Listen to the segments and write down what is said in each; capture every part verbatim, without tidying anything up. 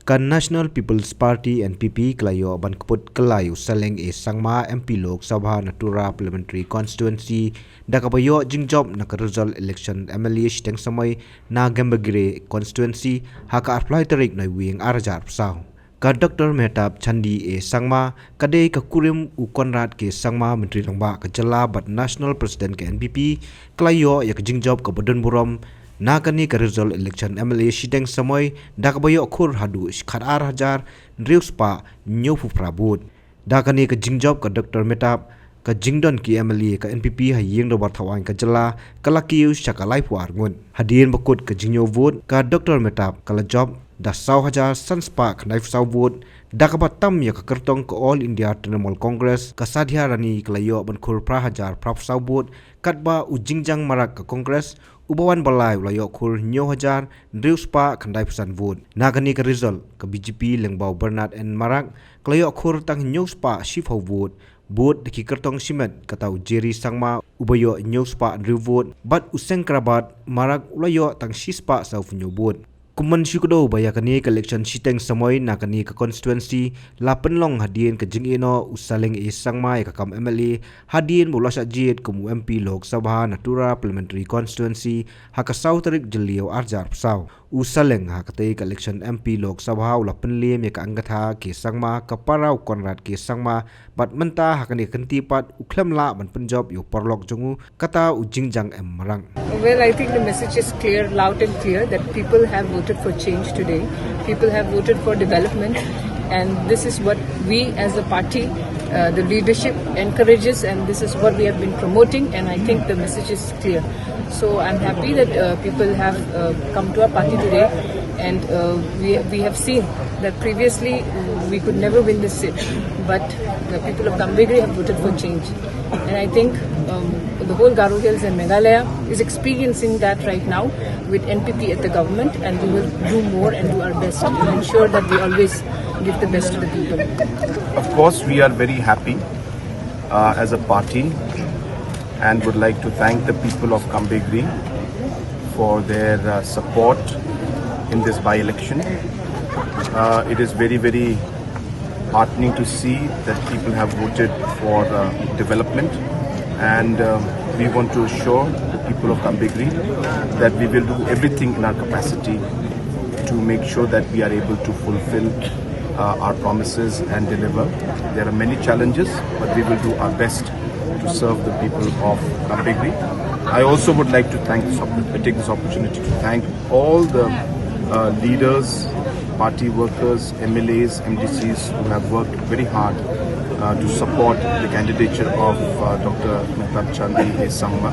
Ka National People's Party N P P ka la ïoh ban kput kylla ïa u Saleng A Sangma, M P Lok Sabha na Tura Parliamentary Constituency, da kaba ïoh jingjop na ka result election M L A shiteng samoi na Gambegre Constituency ha ka arphew lai tarik Naiwieng ar hajar arphew saw. Ka Doctor Mehtab Chandi A Sangma, ka dei ka kurim u Conrad K Sangma, Myntri Rangbah ka jylla bad National President ka N P P, ka la ïoh ïa ka jingjop kaba don burom na kane ka result election M L A shiteng samoi, da kaba ïoh khur haduh khat ar hajar hynriew spah hynñiewphew phra vote. Da kane ka jingjop ka Doctor Mehtab, ka jingdon ki M L A ka N P P ha ïing dorbar thawaiñ ka jylla ka la kiew sha ka laiphew ar ngut. Hadien ba kut ka jingñiew vote, ka Doctor Mehtab ka la jop da saw hajar san spah khyndaiphew saw vote, da kaba tam ïa ka kyrtong ka All India Trinamool Congress, ka Sadhya Rani ka la ïoh ban khur phra hajar phraphew saw vote, katba u Jingjang Marak ka Congress, uba wan ba lai u la ïoh khur hynñiew hajar hynriew spah khyndaiphew san vote. Na kane ka result, ka B J P lyngba u Bernard N Marak ka la ïoh khur tang hynñiew spah shiphew vote. Vote da ki kyrtong shimet, kata u Jerry Sangma uba ïoh hynñiew spah hynriew vote, bad u Sengkrabat Marak u la ïoh tang shi spah sawphew hynñiew vote. Kum ban shu kdew ba ïa kane ka election shiteng samoi na kane ka constituency la pynlong hadien ka jingeh noh u Saleng A Sangma ïa ka kam M L A, hadien ba u la shah jied kum u M P Lok Sabha na Tura Parliamentary Constituency ha ka saw tarik Jylliew ar hajar arphew saw. U Saleng ha katei ka election M P Lok Sabha u la pynliem ïa ka Angkatha K Sangma, ka para u Conrad K Sangma, bad mynta ha kane ka kynti pat u khlem lah ban pynjop ïa u paralok jong u, kata u Jingjang M Marak. Well, I think the message is clear, loud and clear, that people have voted for change today. People have voted for development, and this is what we as a party, uh, the leadership encourages, and this is what we have been promoting, and I think the message is clear. So I'm happy that, uh, people have, uh, come to our party today, and, uh, we, we have seen that previously, uh, we could never win this seat, but the people of Gambegre have voted for change. And I think, um, the whole Garo Hills and Meghalaya is experiencing that right now with N P P at the government, and we will do more and do our best to ensure that we always give the best to the people. Of course, we are very happy, uh, as a party, and would like to thank the people of Gambegre for their, uh, support in this by-election. Uh, it is very, very heartening to see that people have voted for, uh, development, and, um, we want to assure the people of Gambegre that we will do everything in our capacity to make sure that we are able to fulfill, uh, our promises and deliver. There are many challenges, but we will do our best to serve the people of Gambegre. I also would like to thank this opp-, take this opportunity to thank all the, uh, leaders, party workers, M L As, M D Cs who have worked very hard, uh, to support the candidature of, uh, Doctor Mehtab Chandi A Sangma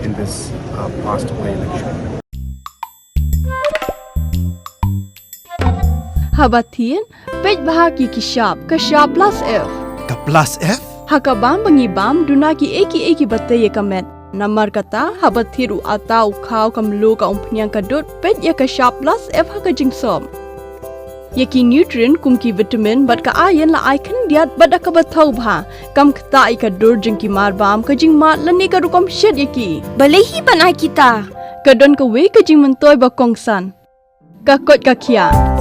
in this, uh, past by-election. Haba thied, peit bha ki ki shap, ka shap plus F. Ka plus F? Ha ka bam ba ngi bam, duna ki ei ki ei ki ba tei ïa ka met. Namar kata, haba thied u ata, u khaw, ka mluh, ka umphniang, ka dud, peit ïa ka shap plus F ha ka jingsop. Ïa ki nutrient kum ki vitamin bad ka iron la ai khyndiat bad da kaba thaw bha. Kam ktah ïa ka dur jong ki mar bam, ka jingmad lane ka rukom shet ïa ki. Balei hi ban ai kita? Ka don kawei ka jingmyntoi ba kongsan. Ka koit ka khiah.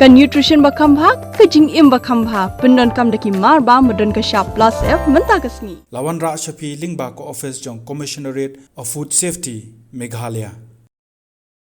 Ka nutrition ba kham bha, ka jingim ba kham bha. Pyndonkam da ki mar bam ba don ka shap plus F mynta ka sngi. La wanrah sha phi lyngba ka office jong Commissionerate of Food Safety, Meghalaya.